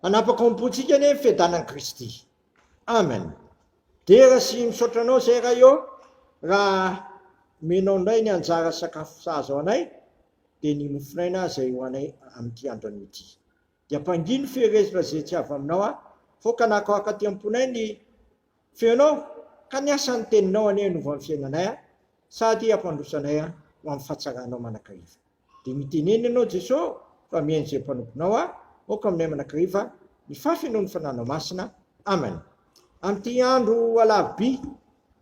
Hanapaka ao am-pontsika anie ny fiadanan'i Kristy. Amen. Dera sy misaotra anao izay Ray ô, raha omenao indray ny anjara sakafo sahaza ho anay, dia ny mofon'aina izay ho anay amin'ity andro anio ity. Dia ampangino ny feherezina izay tsy avy aminao aho, faoka nakoaka aty am-ponay ny feonao, ka ny asan'ny teninao anie hanova ny fiainanay sady hampandroso anay ho amin'ny fahatsaranao mandrakariva. Dia mitenena ianao Jeso fa mihaino izay mpanomponao aho, aoka aminay manakariva ny fahafenoan'ny Fananao Masina. Amen. Amin'ity andro alarobia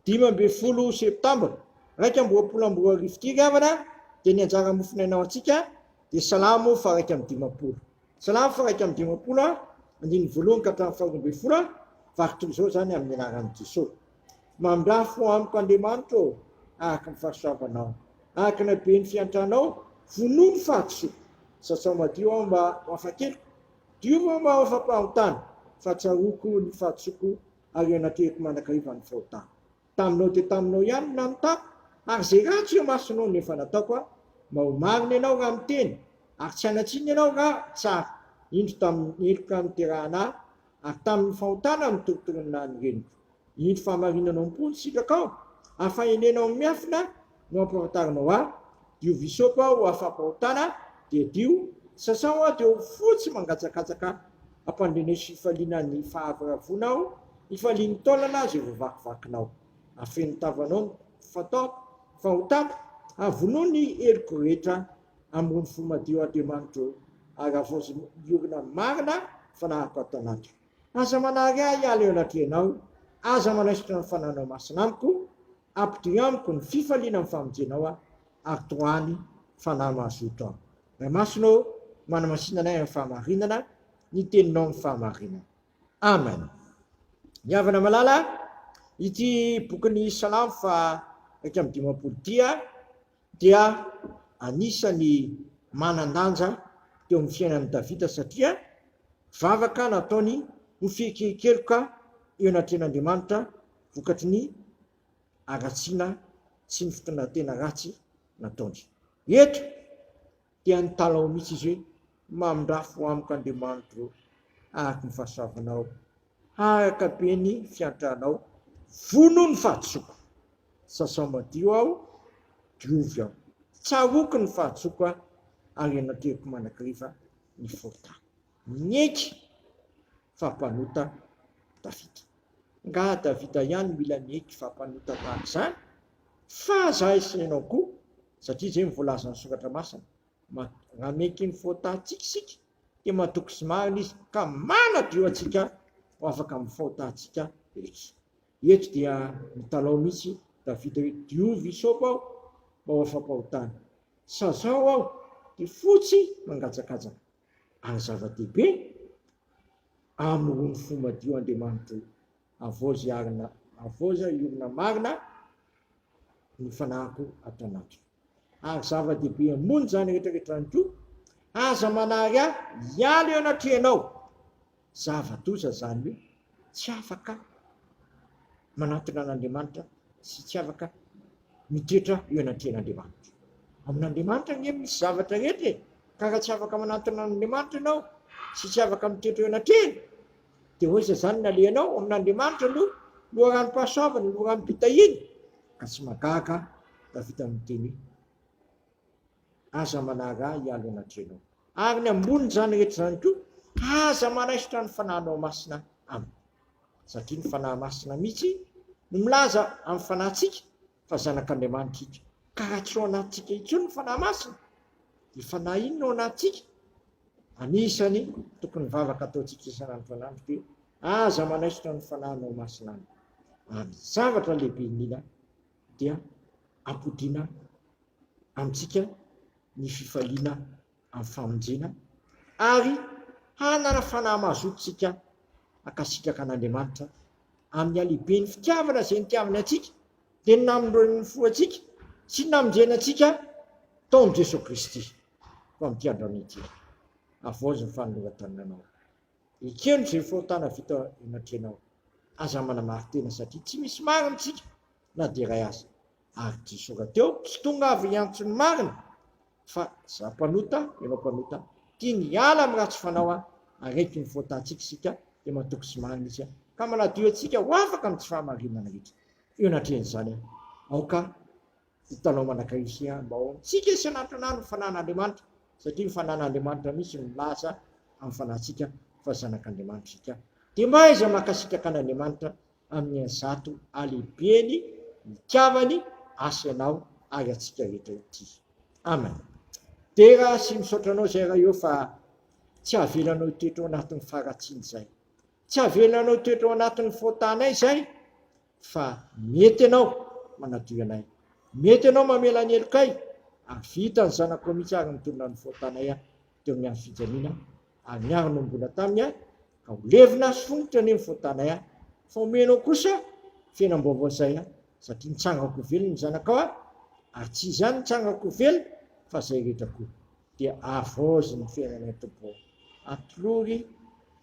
15 septambra 2021 ity ry havana dia ny anjara mofonaina ho antsika dia Salamo faha 51. Salamo faha 51 andininy voalohany ka hatramin'ny faha 12, vaky toy izao izany amin'ny anaran'i Jeso. Mandrafo amiko Andriamanitra ô, araka ny fahasoavanao, araka ny haben'ny fiantranao, vonoy ny fahadisoako. Sasao madio aho mba ho afa-keloka, diovy aho mba ho afa-pahotana, fa tsaroako ny fahadisoako ary eo anatrehako mandrakariva ny fahotako. Taminao dia taminao ihany no nanotako, ary izay ratsy eo imasonao no efa nataoko aho, mba ho marina ianao raha miteny, ary tsy hanan-tsiny ianao raha tsara. Indro tamin'ny heloka niterahana ahy, ary tamin'ny fahotana notorontoronina ny reniko. Indro fahamarinanao am-po ny sitrakao, ary fahendrenao miafina no ampahafantarinao ahy. Diovy hysopa aho ho afa-pahotana, dia dio, sasao aho dia ho fotsy mangatsakatsaka, ampandreneso fifaliana ny fahavoravoana aho, hifalian'ny taolana izay voavakivakinao. Afeno tavanao ny fataoko, fahotako, ary vonoy ny heloko rehetra, ambony fo madio Andriamanitro, ary havaozy miorina marina fanahiko ato anatiko. Aza manary ahy hiala eo anatrehanao, aza manaisotra ny Fananao Masina amiko, ampidio amiko ny fifaliana amin'ny famonjenao aho, ary tohano fanahy mazoto aho. Ray Masina ô, manamasina anay amin'ny fahamarinana, ny Teninao amin'ny fahamarinana. Amen. Ny havana malala, ity bokin'ny Salamo faha 51 ity dia anisan'ny manan-danja teo amin'ny fiainan'i Davida satria vavaka nataony ho fieken-keloka eo anatrehan'Andriamanitra vokatry ny haratsiana sy ny fitondran-tena ratsy nataony. Eto dia nitalaho mihitsy izy hoe, Mamindrafo amiko Andriamanitro araka ny fahasoavanao, araka be ny fiantranao, vono ny fahadisoako. Sasao madio aho, diovy aho. Tsaroako ny fahadisoako aho, ary anatrehiko mandrakariva ny fahotako. Niaiky fa mpanota Davida. Angaha Davida ihany no mila miaiky fa mpanota tahaka izany? Fa izahay sy ianao koa, satria izay no voalazan'ny Soratra Masina, Raha miaiky ny fahotantsika isika, dia matoky sy marina Izy ka manadio antsika ho afaka amin'ny fahotantsika rehetra. Eto dia mitalaho mihitsy Davida hoe, Diovy hysopa aho mba ho afa-pahotana. Sasao aho dia fotsy mangatsakatsaka. Ary zava-dehibe, amorony fo madio Andriamanitro, havaozy arina, havaozy hiorina marina ny fanahiko ato anatiko. Ary zava-dehibe ambony izany rehetra rehetra izany koa, aza manary ahy hiala eo anatrehanao. Zava-doza izany hoe tsy afaka manatona an'Andriamanitra sy tsy afaka mitoetra eo anatrehan'Andriamanitra. Amin'Andriamanitra anie misy zavatra rehetra e! Ka raha tsy afaka manatona an'Andriamanitra ianao sy tsy afaka mitoetra eo anatrehany, dia ho aiza izany ny alehanao? Amin'Andriamanitra no loharanom-pahasoavana, loharanom-pitahiana. Ka tsy mahagaga Davida miteny hoe, Aza manary ahy hiala eo anatrehanao. Ary ny ambonin'izany rehetra izany koa, aza manaisotra ny Fanahinao Masina amiko. Satria ny Fanahy Masina mihitsy no milaza amin'ny fanahintsika fa zanak'Andriamanitra ika. Ka raha tsy ao anatintsika intsony ny Fanahy Masina, dia fanahy inona ao anatintsika? Anisany tokony vavaka ataontsika isan'andro isan'andro dia aza manaisotra ny Fanahinao Masina amiko. Ary zavatra lehibe indrindra dia ampodiana amintsika ny fifaliana amin'ny famonjena ary hanana fanahy mazoto isika hankasitraka an'Andriamanitra amin'ny halehiben'ny fitiavana izay nitiavany antsika dia ny namindroany ny fo antsika sy ny namonjena antsika tao amin'i Jesoa Kristy. Fa amin'ity androany ity, havaozy ny fanoloran-tananao. Ekeno izay fahotana vita eo anatrehanao. Aza manamari-tena satria tsy misy marina isika na dia iray aza. Ary Jesoa rahateo tsy tonga avy hiantso ny marina fa za mpanota, ianao mpanota, tiany hiala amin'ny ratsy fanao aho. Araiky ny faotantsika isika dia matoky sy marina Izy ka manadio antsika ho afaka amin'ny tsy fahamarinana rehetra. Eo anatrehan'izany, aoka hitanao mandrakariva isika mba ho amintsika isan'andro ny fanan'Andriamanitra, satria ny fanan'Andriamanitra mihitsy no milaza amin'ny fanahintsika fa zanak'Andriamanitra isika. Dia mba aiza mankasitraka an'Andriamanitra amin'ny an'izato halehibeny nitiavany ahy sy anao ary antsika rehetra ity. Amen. Dera sy misaotra anao izay Ray ô fa tsy avelanao hitoetra ao anatin'ny faharatsiana izay. Tsy avelanao hitoetra ao anatin'ny fahotanay izay fa mety ianao manadio anay. Mety ianao mamela ny helokay ary vita ny zanakao mihitsy ary nitolona ny fahotanay teo amin'ny hazo fijaliana ary niara-nohomboana taminy aho ka ho levona sy fongotra anie ny fahotanay aho fa omenao kosa fiainam-baovao izay aho satria nitsangako ho velona ny zanakao aho ary tsy izy ihany nitsangako ho velona fa izay rehetra koa dia avozy ny fiainanay Tompo ô atolory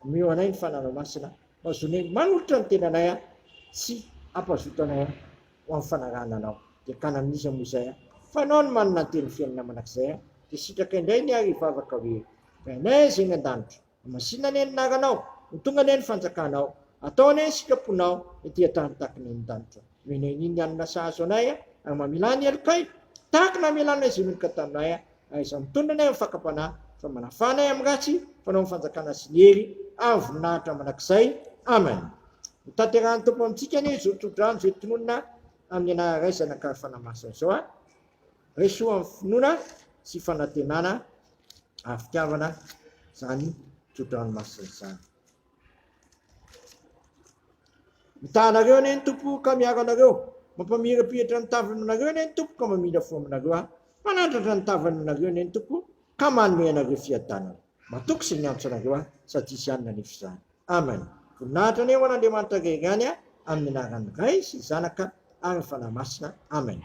omeo anay ny fananao masina mba zonay manolotra ny tenanay aho sy hampazoto anay aho ho amin'ny fanarahana anao. Dia ka amin'iza moa izay aho? Fa anao no manana ny teny fiainana mandrakizay aho, dia sitraka indray ny ahy hivavaka hoe, Rainay izay any an-danitra, hamasina anie ny anaranao, ho tonga anie ny fanjakanao, atao anie ny sitraponao ety an-tany tahaka ny any an-danitra. Omenay ny hanina sahaza anay ary mamelà ny helokay, tahaka ny namelanay izay meloka taminay, ary aza mitondra anay amin'ny fakam-panahy, fa manafà anay amin'ny ratsy, fa anao ny fanjakana sy ny hery ary ny voninahitra mandrakizay. Amen. Ho tanterahan'ny Tompo amintsika anie izao tsodrano izay tononina amin'ny anaran'ny Ray, Zanaka ary Fanahy Masina izao a. Raiso amin'ny finoana sy fanantenana ary fitiavana izany tsodrano masina izany. Mitaha anareo anie ny Tompo ka miaro anareo. Mampamirapiratra ny tavany aminareo anie ny Tompo ka mamindra fo aminareo aho. Manandratra ny tavany aminareo anie ny Tompo ka manome anareo fiadanana. Matoky sy miantso anareo aho sady izy ihany nanefy izany. Amen. Voninahitra anie ho an'Andriamanitra irery ihany amin'ny anaran'ny Ray sy Zanaka ary ny Fanahy Masina. Amen.